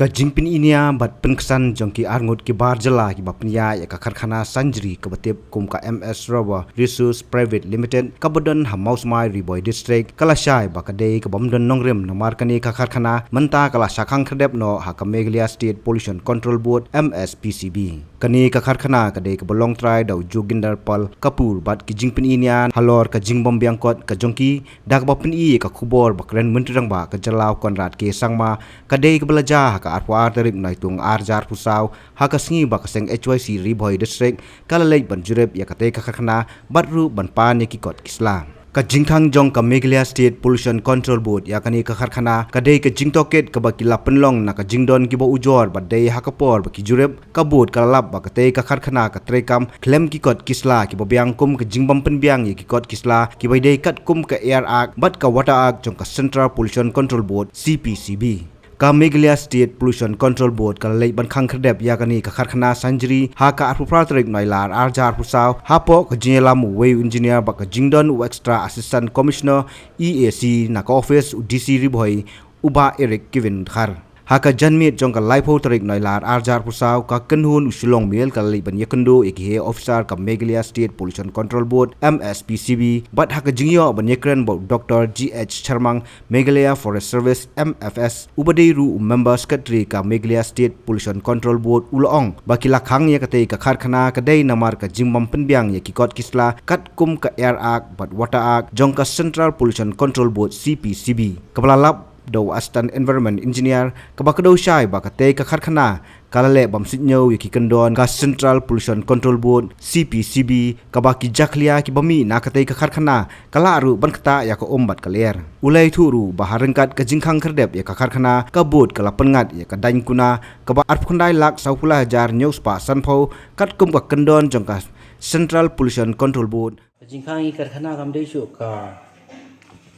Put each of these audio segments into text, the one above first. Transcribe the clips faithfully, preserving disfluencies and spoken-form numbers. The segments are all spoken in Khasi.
Ka jingpyni nia bad pynksan jong ki arngut ki bar jylla kiba pynïaid ïa ka karkhana Sanjri kaba tip kum ka M S Rubber Resource Private Limited kaba don ha Mawsmai, Ri Bhoi District, ka la shai ba ka dei kaba ym don nongrim namar kane ka karkhana mynta ka la shah khang khyrdep noh ha ka Meghalaya State Pollution Control Board, M S P C B. Kane ka karkhana ka dei kaba long trai da u Joginder Pal Kapoor bad ki jingpyni nia halor ka jingbym biang kot ka jong ki, da kaba pyni ïa ka khubor ba kren Myntri Rangbah ka jylla u Conrad K Sangma, ka dei kaba la jia ha ka arphew ar tarik Naitung ar hajar arphew saw, ha ka sngi ba ka seng H Y C Ri Bhoi District ka la leit ban jurip ïa katei ka karkhana bad ruh ban pan ïa ki kot ki sla. Ka jingkhang jong ka Meghalaya State Pollution Control Board ïa kane ka karkhana ka dei ka jingtohkit kaba ki la pynlong na ka jingdon kiba ujor bad dei ha ka por ba ki jurip, ka board ka la lap ba katei ka karkhana ka treikam khlem ki kot ki sla kiba biang kum ka jingbym pynbiang ïa ki kot ki sla kiba dei katkum ka Air Act bad ka Water Act jong ka Central Pollution Control Board, C P C B. Ka Meghalaya State Pollution Control Board ka la leit ban khang khyrdep ïa kane ka karkhana Sanjri ha ka arphew phra tarik Nailar ar hajar arphew saw, hapoh ka jingïalam uwei u engineer bad ka jingdon u Extra Assistant Commissioner, E A C, na ka office u D C Ri Bhoi, u Bah Eric Kevin Dkhar. Ha ka janmiet jong ka laiphew tarik Nailar ar hajar arphew saw, ka kynhun u Shillong Mail ka la leit ban ïakynduh ïa ki heh officer ka Meghalaya State Pollution Control Board, M S P C B, bad ha ka jingïoh ban ïakren bad u Doctor G H Sharmang, Meghalaya Forest Service, M F S, uba dei ruh u member secretary ka Meghalaya State Pollution Control Board, u la ong ba ki la khang ïa katei ka karkhana ka dei namar ka jingbym pynbiang ïa ki kot ki sla katkum ka Air Act bad Water Act jong ka Central Pollution Control Board, C P C B, kaba la lap da u Assistant Environment Engineer, kaba kdew shai ba katei ka karkhana ka la leh bym suidñiew ïa ki kyndon ka Central Pollution Control Board, C P C B, kaba ki jakhlia kiba mih na katei ka karkhana ka lah ruh ban ktah ïa ka um bad ka lyer. U la ïathuh ruh ba ha ryngkat ka jingkhang khyrdep ïa ka karkhana, ka board ka la pynngat ïa ka daiñ kuna kaba arphew khyndai lak sawphew lai hajar hynñiew spah sanphew katkum ka kyndon jong ka Central Pollution Control Board. Ka jingkhang ïa ka karkhana kam dei shuh ka,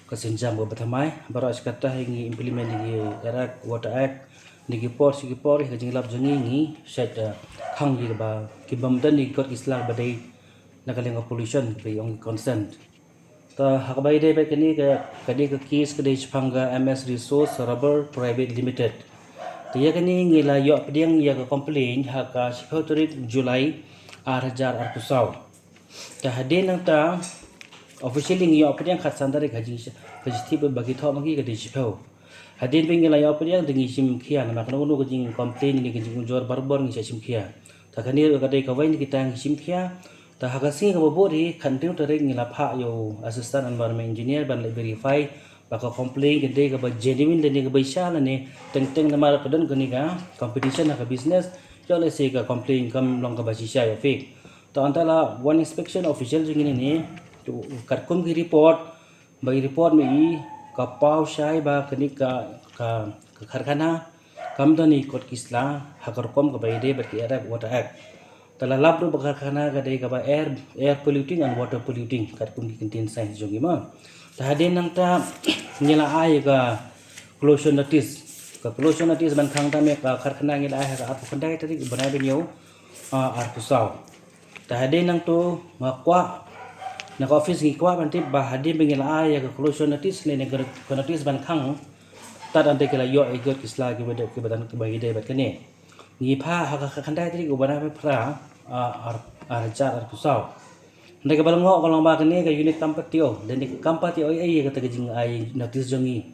ka sienjam kaba thymmai, baroh shi katta hi ngi implement ïa ki Air Act, Water Act, na ki por sha ki por, ïa ka jinglap jong ngi ngi shait, eh, khang ïa kiba, ki bym don ïa ki kot ki sla ba dei na ka liang ka pollution, ba ong ki consent. Ta ha kaba ïadei bad kane ka, ka dei ka case ka dei shaphang ka M S Resource Rubber Private Limited. Ta ïa kane ngi la ïoh pdiang ïa ka complaint ha ka shiphew tarik July ar hajar arphew saw. Ta hadien nangta, officially ngi ïoh pdiang khatsan tarik ha jing, ka jingtip ba ki thoh ma ngi ka dei shiphew. Hadien ba ngi la ïoh pdiang te ngi shim khia namar kano kano ka jingcomplain ne ka jingujor barabor ngi shah shim khia. Ta kane ruh ka dei kawei na kita ngi shim khia. Ta ha ka sngi kaba bud hi, khathynriew tarik ngi la phah ïa u Assistant Environment Engineer ban leit verify ba ka complain ka dei kaba genuine lane kaba shisha lane teng teng namar ka don kane ka competition ha ka business. Ïoh lehse ka complain kam long kaba shisha ïa fake. Ta hangta la wan inspection official jong ngi ne, to katkum ki report, ba ki report ma i ka paw shai ba kane ka, ka, ka karkhana kam don ïa ki kot ki sla ha ka rukom kaba ïadei bad ka Air Act, Water Act. Ta la lap ruh ba ka karkhana ka dei kaba air, air polluting and water polluting katkum ki kyntien science jong ngi ma. Ta hadien nangta ngi la ai ka closure notice. Ka closure notice ban khang tam ïa ka karkhana ngi la ai ha ka arphew khyndai tarik u bnai ba hynñiew, ah, arphew saw. Ta hadien nangto nga kwah, na ka office ngi kwah ban tip ba hadien ba ngi la ai ïa ka closure notice ne, ne ka, ka notice ban khang, tad hangta ki la ïoh ïa ki kot ki sla kiba dei, kiba don, kiba ïadei bad kane. Ngi phah ha ka khyndai tarik u bnai ba phra, ah, ar, ar hajar arphew saw. Hynrei kaba lyngngoh ka long ba kane ka unit kam pat tip, lane kam pat tip ei ei ïa kata ka jingai notice jong ngi.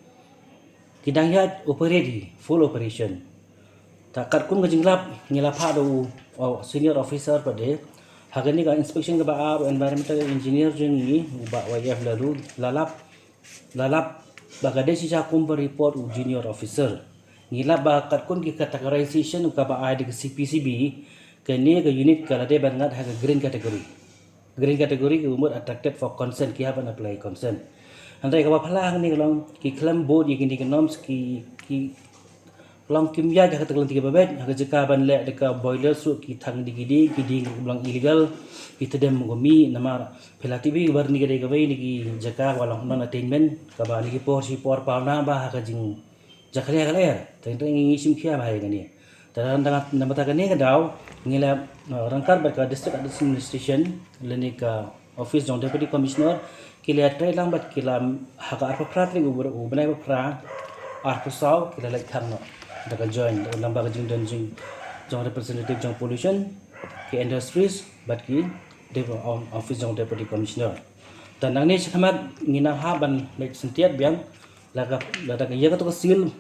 Ki dang ïaid operate hi, full operation. Ta katkum ka jinglap ngi la phah da u, u senior officer pat de ha kane ka inspection kaba ar, u environmental engineer jong ngi u Bah Y F Laloo, la lap, la lap ba ka dei shisha kum ba report u junior officer. Ngi lap ba katkum ki categorization kaba ai da ka C P C B, kane ka unit ka la dei ban ngat ha ka green category. Green category, ki mut attracted for consent, ki hap ban apply consent. Hynrei kaba phylla hangne ka long ki khlem bud ïa kine ki norms, ki, ki long kim ïaid ha kata ka lynti kaba beit, ha ka jaka ban leh da ka boilers ruh ki thang ding ki ding, ki ding ki long illegal, ki tdem ka mih namar phi la tip ba kane ka dei kawei na ki jaka kaba long non attainment, kaba na ki por shi por paw na ba ha ka jing jakhlia ka lyer, te ngi shim khia ba ha ïa kane. Te na, na, na bynta kane ka daw ngi la, uh, ryngkat bad ka district administration lane ka office jong deputy commissioner, ki la trei lang bad ki la ha ka arphew phra tarik u bnai ba phra arphew saw ki la leit khang noh. da ka joint, da ka lamba ka jingdon jing jong representative jong pollution, ki industries, bad ki dep-, um, office jong Deputy Commissioner. Te nangne shakhmat ngi nang hap ban leit syntiat biang, la ka, la da ka ïa kato ka seal,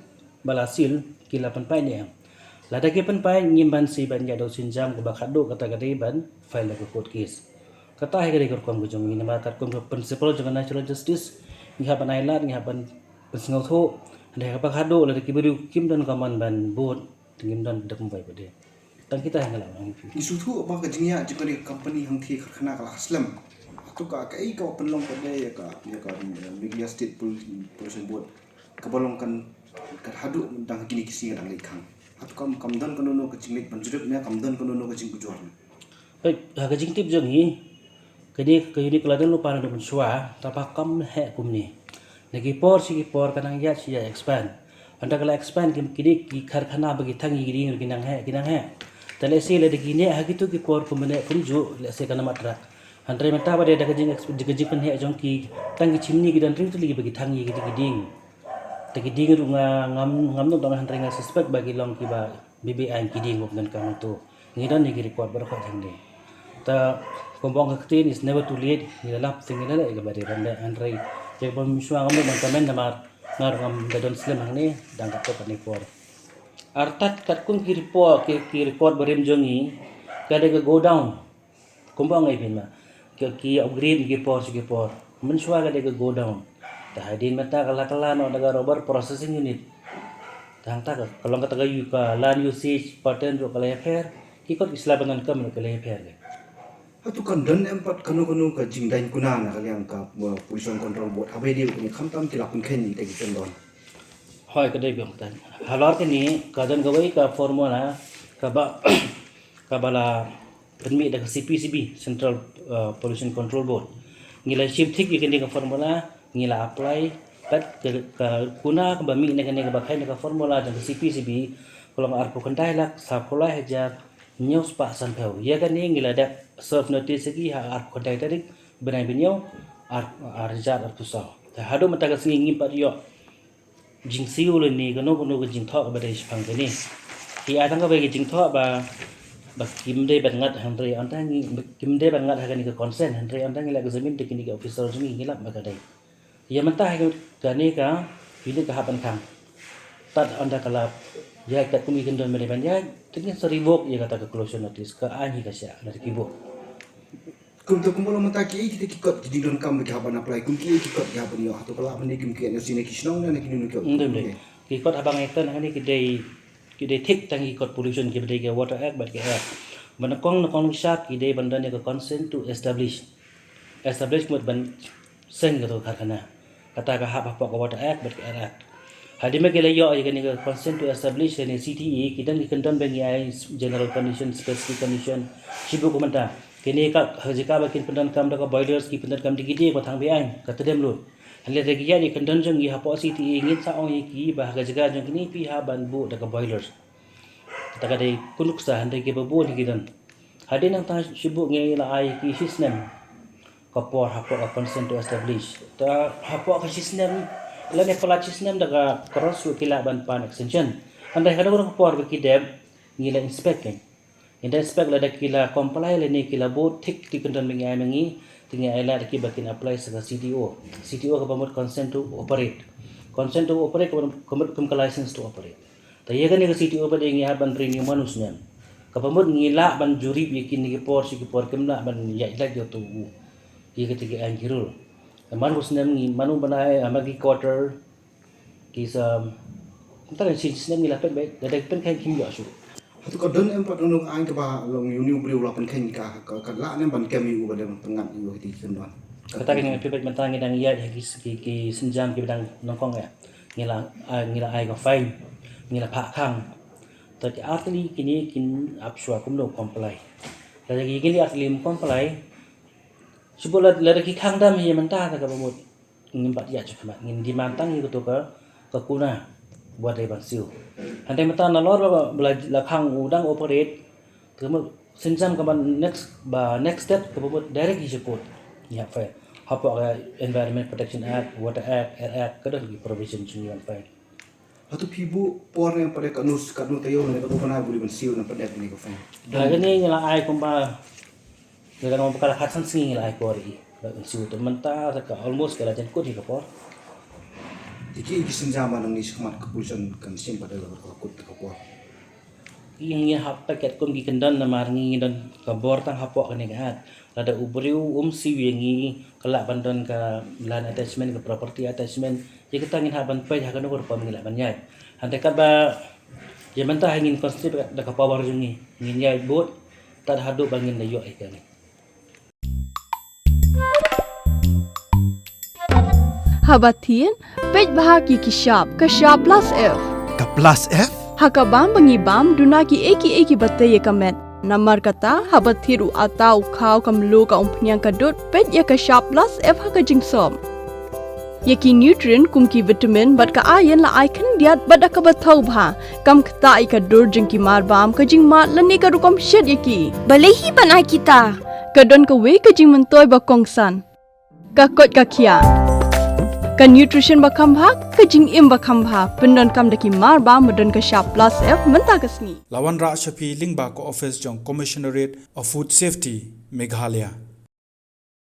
ba la seal, ki la pynpaid ne em. Lada ki pynpaid, ngim ban shu ban ïa da u sienjam kaba khatduh, kata ka dei ban file da ka court case. Kata hi ka dei ka rukom ka jong ngi, namar katkum ka principle jong ka natural justice, ngi hap ban ailad, ngi hap ban pynsngewthuh. Hynrei kaba khatduh, lada ki briew kim don ka mon ban bud, te ngim don da kumwei pat de. Tang kita hi nga lah ban ong. Ngi sngewthuh ba ka jingïaid jong kane ka company hangthie karkhana ka la slem. Hato ka, kaei kaba pynlong pat de ïa ka, ïa ka, eh, Meghalaya State Pol-, Pollution Board, kaba long kan, kan haduh dang kine ki sngi dang leit khang? Hato kam, kam don kano kano ka jingleit ban jurip ne kam don kano kano ka jingujor ne? Hei, ha ka jingtip jong ngi, kane ka unit ka la don lypa naduh mynshuwa, tangba kam heh kumne. Na ki por sha ki por ka nang ïaid sha ïaid expand. Hynda ka la expand, ki, kine ki karkhana ba ki thang ïa ki dieng ruh ki nang heh, ki nang heh. Te lehse lada ki neh ha kito ki por kumne kumjuh, lehse ka nang matrak. Hynrei mynta ba dei da ka jing-, ka jingpynheh jong ki, tang ki chimney ki don hynriew tylli ba ki thang ïa ki, ki dieng. Te ki dieng ruh nga ngam, ngam tip tang, hynrei nga suspect ba ki long kiba bibei aiñ ki dieng ba pyndonkam hangto. Ngi don ïa ki record baroh kawei hangne. Te kumba ong ka ktien, it's never too late. Ngi la lap te ngi la leh ïa kaba dei ban leh, hynrei ïa kaba mynshuwa ngam lah ban comment namar nga ruh ngam da don slem hangne, dang katto katne por. Artat katkum ki report, ki, ki record barim jong ngi, ka dei ka go down. Kumba ong ai phin ma, ki, ki upgrade ki por sha ki por. Mynshuwa ka dei ka go down. Te hadien mynta ka la kylla noh da ka rubber processing unit. Te hangta ka, ka long kata ka u-, ka land usage pattern ruh ka la ïapher. Ki kot ki sla ban donkam ruh ka la ïapher. Hato kan don em pat kano kano ka jingdaiñ kuna na ka liang ka, uh, Pollution Control Board haba ïadei bad kane, khamtam ki la pynkheiñ ïa kita ki kyndon? Hooid, ka dei biang kata. Halor kane ka don kawei ka formula kaba, kaba la pynmih da ka C P C B, Central, uh, Pollution Control Board. Ngi la shim thik ïa kane ka formula, ngi la apply pat ka, ka kuna kaba mih na kane kaba kheiñ na ka formula jong ka C P C B, ka long arphew khyndai lak sawphew lai hajar hynñiew spah sanphew. Ïa kane ngi la dep serve notice ïa ki ha arphew khyndai tarik bnai ba hynñiew, ar, ar hajar arphew saw. Te haduh mynta ka sngi ngim pat ïoh jingsiew lane kano kano ka jingthoh kaba dei shaphang kane. Ki ai tang kawei ka jingthoh ba, ba kim dei ban ngat, hynrei ynda ngi, kim dei ban ngat ha kane ka consent, hynrei ynda ngi la examine da kine ki officer jong ngi, ngi lap ba ka dei. Ïa mynta ha kane ka unit ka hap ban khang. Tad ynda ka la ïaid katkum ki kyndon ba dei ban ïaid, te ngin sa revoke ïa kata ka closure notice, ka aiñ hi ka shah na ki bok. Kumta kumba long mynta, kiei kita ki kot ki jingdonkam ba ki hap ban apply, kum kiei ki kot ki hap ban ïoh? Hato ka lah ban dei kum ki N O C na ki shnong ne na ki, na ki, ym dei, ym dei. Ki kot haba ngi kren hangne ki dei, ki dei thik tang ki kot pollution kiba dei ka Water Act bad ka Air Act. Ba nyngkong, nyngkong sha ki dei ban don ïa ka consent to establish. Establish mut ban seng kato ka karkhana. Kata ka hap hapoh ka Water Act bad ka Air Act. Hadien ba ki la ïoh ïa kane ka consent to establish lane C T E, ki don ki kyndon ba ngi ai, general condition, specific condition, shibun kumta. Kine ka, ha jaka ba kin pyndonkam da ka boilers, ki pyndonkam da ki dieng ba tang beiñ, ka tdem lut. Hynrei lada ki ïaid ïa ki kyndon jong ngi hapoh C T E, ngin sa ong ïa ki ba ha ka jaka jong kine phi hap ban buh da ka boilers. Kata ka dei ka nuksa, hynrei kiba bun hi ki don. Hadien nangta shibun ngi la ai ïa ki shisnem ka por hapoh ka consent to establish. Te hapoh ka shisnem, lane palat shisnem da ka cross ruh ki lah ban pan extension. Hynrei ha kano kano ka por ba ki dep, ngi la inspect kein. Ngi da inspect, lada ki la comply lane ki la bud thik ki kyndon ba ngi ai ma ngi, te ngi ailad ïa ki ba kin apply sha ka C T O. C T O kaba mut consent to operate. Consent to operate kaba mut kum ka license to operate. Te ïa kane ka C T O pat de ngi hap ban renew man u snem. Kaba mut ngi lah ban jurip ïa kine ki por sha ki por, kim lah ban ïaid lait ïa uto u, ïa kita ki aiñ ki rule. Te man u snem ngi, man u ban ai, ah, ma ki quarter, ki sa, mynta ka shi snem ngi la pynbeit, lada ki pynkheiñ kim ïoh shuh. Hato ka don em pat kano ka aiñ kaba long ïa une u briew la pynkheiñ ka, ka, ka lah ne ban kem ïa u ba dang pynngat ïa u ha kita ki kyndon? Kata ka ngi pynbeit, mynta ngi dang ïaid ha ki, ki, ki sienjam kiba dang nyngkong ïa. Ngi la, ah, ngi la ai ka fine, ngi la phah khang. Te ki artylli kine kin ap shuwa kumno comply. Lada ki kine artylli ym comply, shibun lada, lada ki khang dam hi mynta, te kaba mut ngim pat ïaid shuh khmat, ngin demand tang ïa kato ka, ka kuna ba dei ban siew. Hynrei mynta nalor ba, ba la, la khang u dang operate, te kaba mut sienjam kaba next, ba next step kaba mut direct hi sha court. Ïa, file hapoh ka Environment Protection Act, Water Act, Air Act, ka don ki provision jong ngi ban file. Hato phi buh por ne pat ïa kano kano taïew ne kano bnai ba u dei ban siew ne pat ïa kane ka fine? Ka kane ngi la ai kumba, ngi la, kumba ka la khatsan sngi ngi la ai por ïa i ba kan siew, te mynta ka almost ka la jan kut hi ka por. Ïa ki, ïa ki synjam ba nangne shakhmat ka pollution kan shim pat ïa la kut ka por. Ïa ngi hap packet kum ki kyndon namar ngi don ka bor tang hapoh kane ka at. Lada u briew um siew ïa ngi, ka lah ban don ka land attachment, ka property attachment. Ïa kata ngin hap ban peit ha kano ka rukom ngi lah ban ïaid. Hynrei katba ïa mynta ha ngin concentrate da ka power jong ngi, ngin ïaid bud tad haduh ba ngin da ïoh ïa kane. Haba thied, peit bha ki ki shap, ka shap plus F. Ka plus F? Ha ka bam ba ngi bam, duna kiei kiei kiba tei ïa ka met. Namar kata, haba thied u atta, u khaw, ka mluh, ka umphniang, ka dud, peit ïa ka shap plus F ha ka jingsop. Ïa ki nutrient kum ki vitamin bad ka iron la ai khyndiat bad da kaba thaw bha. Kam ktah ïa ka dur jong ki marbam, ka jingmad lane ka rukom shet ïa ki. Balei hi ban ai kita? Ka don kawei ka jingmyntoi ba kongsan. Ka koit ka khiah. Ka nutrition ba kham bha, ka jingim ba kham bha. Pyndonkam da ki marbam ba don ka shap plus F mynta ka sngi. La wanrah sha phi lyngba ka office jong Commissionerate of Food Safety, Meghalaya.